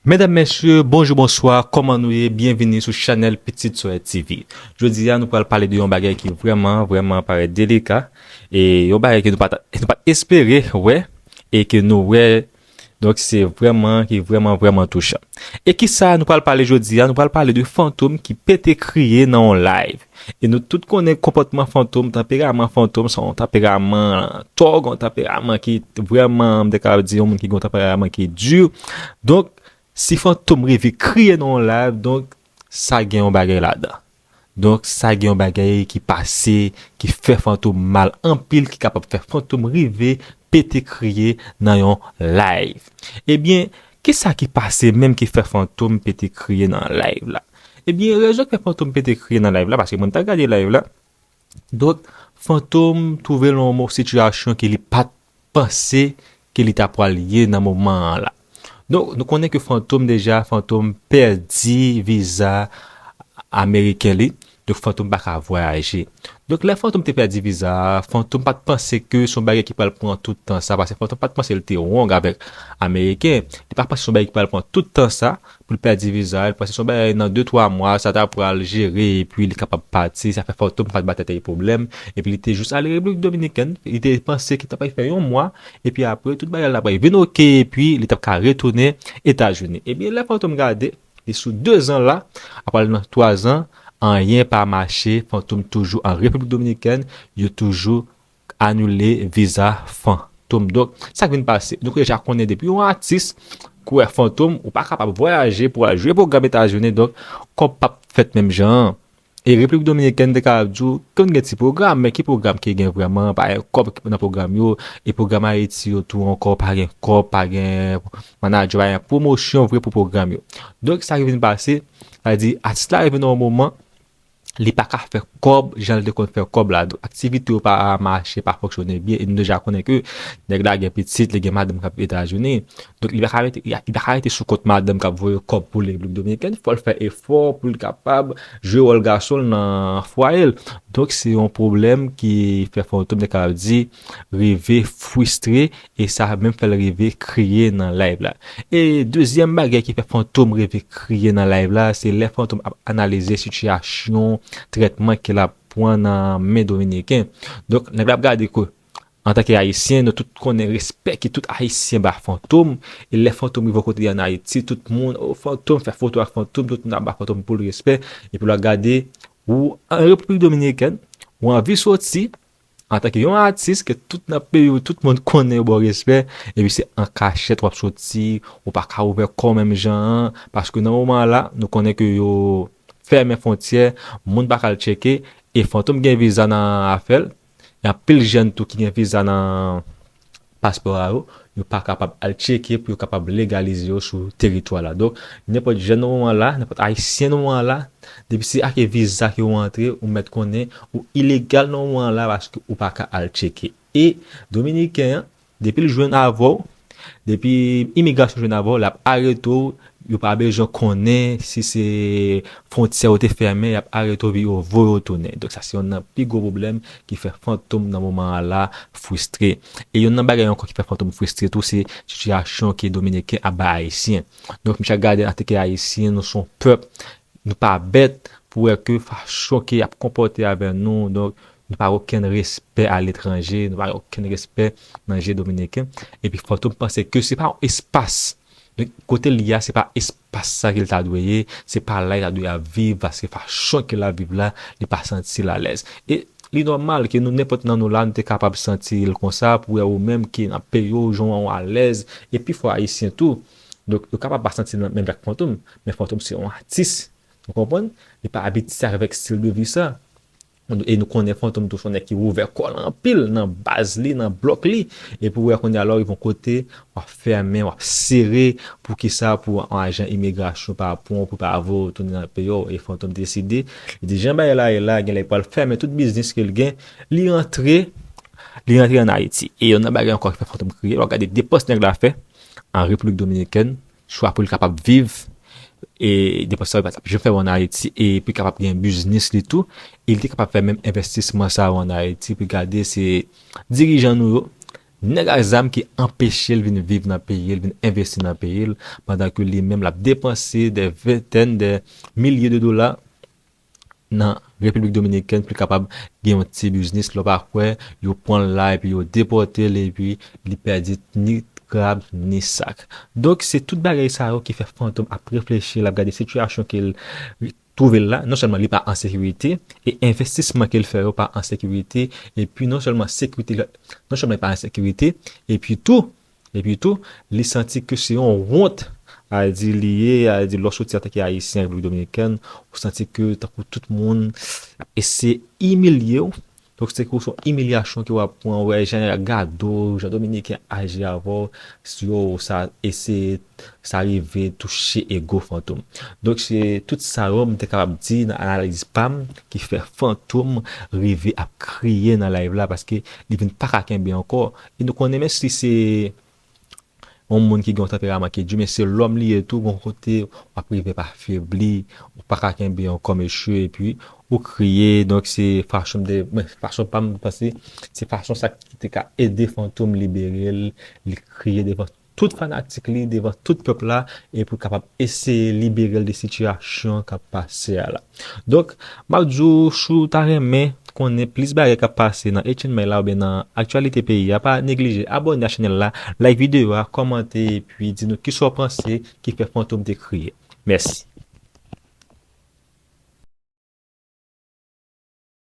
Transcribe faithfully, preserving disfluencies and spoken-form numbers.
Medam, mesye, bonjou, bonswa, kòman nou ye? Byenvini sou chanèl Pitit Sowèt T V. Jodi a, nou pral pale de yon bagay ki vrèman, vrèman parèt delika, e yon bagay ke nou pa t, nou pa t espere wè, e ke nou wè. Donk, se vrèman, ki vrèman, vrèman touchan. E kisa nou pral pale jodi a? Nou pral pale de fantom ki pete kriye nan yon live. E nou tout konnen konpòtman fantom, tanperaman fantom, se yon tanperaman tòg, yon tanperaman ki vrèman, m te ka di, yon moun ki gen yon tanperaman ki di. Donk, si fantom rive kriye nan yon live, donk, sa gen yon bagay ladan. Donk, sa gen yon bagay ki pase, ki fè fantom mal anpil, ki kapab fè fantom rive pete kriye nan yon live. Ebyen, kisa ki pase menm ki fè fantom pete kriye nan live la? Ebyen, rezon ki fè fantom pete kriye nan live la, paske mwen ta gade live la, donk, fantom twouve l nan yon sitiyasyon ke li pa t panse ke li ta pral ye nan moman an la. Donk, nou konnen ke fantom deja, fantom pèdi viza ameriken li. Donk, fantom pa ka vwayaje. Donk, lè fantom te pèdi viza a, fantom pa t panse ke se yon bagay ki pral pran tout tan sa, paske fantom pa t panse l te wrong avèk ameriken. Li pa panse se yon bagay ki pral pran tout tan sa pou l pèdi viza a. Li panse se yon bagay nan de twa mwa, sa ta pral jere, epi li kapab pati. Sa fè fantom pa t ba tèt li pwoblèm. Epi li te jis ale Repiblik Dominikèn. Li te panse ke t ap fè yon mwa, epi apre, tout bagay la t ap vin oke, epi li t ap ka retounen Etazini. Ebyen, lè fantom gade, li sou de zan la, ap pral nan twa zan, anyen pa mache, fantom toujou an Repiblik Dominikèn, yo toujou anile viza fantom. Donk, sa k vin pase? Nou deja konnen depi yon atis, kouwè fantom, ou pa kapab vwayaje pou al jwe pwogram Etazini, donk, kòb p ap fèt menm jan an. E Repiblik Dominikèn te ka di w, konn gen ti pwogram, men ki pwogram ki gen vrèman, pa gen kòb nan pwogram yo, e pwogram Ayiti yo tou ankò, pa gen kòb, pa gen manadjè, pa gen pwomosyon vre pou pwogram yo. Donk, sa ki vin pase, sa di, atis la rive nan yon moman, li pa ka fè kòb, jan l te konn fè kòb la. Donk, aktivite yo pa mache, pa fonksyone byen, e nou deja konnen ke nèg la gen pitit, li gen madanm k ap Etazini. Donk, li pa ka rete, li pa ka rete sou kont madanm k ap voye kòb pou li Repiblik Dominikèn. Fò l fè efò pou l kapab jwe wòl gason l nan fwaye l. Donk, se yon pwoblèm ki fè fantom, te ka di, rive fristre, e sa menm fè l rive kriye nan live la. E dezyèm bagay ki fè fantom rive kriye nan live la, se lè fantom ap analize sitiyasyon trètman ke l ap pran nan men dominiken. Donk, nèg la ap gade ke antanke Ayisyen, nou tout konnen respè ke tout Ayisyen ba fantom. E lè fantom rive kote li ann Ayiti, tout moun, o, fantom, fè foto ak fantom, tout moun ap ba fantom anpil respè. Epi lè w gade, ou an Repiblik Dominikèn, ou anvi soti, antanke yon atis ke tout nan peyi w, tout moun konnen yo ba w respè, epi se an kachèt w ap soti, ou pa ka ouvè kò w menm jan an, paske nan moman an la, nou konnen ke yo fèmen fwontyè, moun pa ka al tcheke, e fantom gen viza nan afè l, gen anpil jèn tou ki gen viza nan paspò a yo, yo pa kapab al tcheke pou yo kapab legalize yo sou teritwa la. Donk, nenpòt jèn nan moman la, nenpòt Ayisyen nan moman la, depi se ak viza ke ou antre, ou mèt konnen ou ilegal nan moman la paske ou pa ka al tcheke. E Dominiken an, depi l jwenn avè w, depi imigrasyon jwenn avè w, l ap arete w, yo pa bezwen konnen si se fwontyè yo te fèmen, y ap arete w epi yo voye w tounen. Donk, sa se yonn nan pi gwo pwoblèm ki fè fantom nan moman an la fristre. E yonn nan bagay ankò ki fè fantom fristre tou, se sitiyasyon ke Dominiken ap bay Ayisyen. Donk, misye ap gade antanke Ayisyen, nou se yon pèp, nou pa bèt pou wè ke fason ke y ap konpòte avè nou, donk, nou pa gen okenn respè aletranje, nou pa gen okenn respè nan je Dominiken. Epi fantom panse ke se pa yon espas. Donk, kote l ye a, se pa espas sa ke l ta dwe ye, se pa la l ta dwe ap viv, paske fason ke l ap viv la, li pa santi l alèz. E li nòmal ke nou, nenpòt nan nou la, nou te kapab santi l konsa, pou wè ou menm ki nan peyi w, jan w alèz, e pifò Ayisyen tou. Donk, yo kapab pa santi l menm jan ak fantom, men fantom se yon atis, ou konprann? Li pa abitye avèk estil de vi sa. E nou konnen fantom tou se yon nèg ki ouvè kò l anpil nan baz li, nan blòk li. Epi w wè kounye a lè w rive yon kote, w ap fèmen, w ap sere. Poukisa? Pou yon ajan imigrasyon pa pran w, pou pa voye w tounen nan peyi w. E fantom deside, li di jan bagay la ye la, genlè li pral fèmen tout biznis ke l gen. Li rantre, li rantre ann Ayiti. E yonn nan bagay ankò ki fè fantom kriye, w ap gade depans nèg la fè an Repiblik Dominikèn, swa pou l kapab viv, e depans sa yo pa t ap janm fè ann Ayiti, epi kapab gen biznis li tou, e li te kapab fè menm envestisman sa yo ann Ayiti, pou gade se dirijan nou yo, Nèg ak zam ki anpeche l vin viv nan peyi l, vin envesti nan peyi l, pandan ke li menm l ap depanse dè ventèn, dè milye de dola nan Repiblik Dominikèn pou l kapab gen yon ti biznis. Lè w pa kwè, yo pran l la epi yo depòte l epi li pèdi ni krab ni sak. Donk, se tout bagay sa yo ki fè Fantom ap reflechi, l ap gade sitiyasyon ke l twouve l la. Non sèlman li pa an sekirite, e envestisman ke l fè yo pa an sekirite, epi non sèlman sekirite, non sèlman li pa an sekirite, epi tou, epi tou, li santi ke se yon wont, a di li ye, a di lè w soti antanke Ayisyen Repiblik Dominikèn, ou santi ke tankou tout moun eseye imilye w. Donk, se kou se yon imilyasyon ke w ap pran, wè, jan y ap gade w, jan Dominiken aji avè w, si yo sa eseye, sa rive touche ego Fantom. Donk, se tout sa yo m te kapab di nan analiz pa m ki fè Fantom rive ap kriye nan live la, paske li vin pa ka kenbe ankò. E nou konnen, menm si se yon moun ki gen yon tanperaman ki di, men se lòm li ye tou, gon kote w ap rive pa febli, ou pa ka kenbe ankò, mesye, epi ou kriye. Donk, se fason m te, men, fason pa m panse, se fason sa ki te ka ede Fantom libere l, li kriye devan tout fanatik li, devan tout pèp la, epi pou kapab eseye libere l de sitiyasyon k ap pase a la. Donk, m ap di w, si w ta renmen konnen plis bagay k ap pase nan H N M la oubyen nan aktyalite peyi a, pa neglije abòne a chanèl la, like videyo a, kòmante, epi di nou kisa w panse ki fè Fantom te kriye. Mèsi.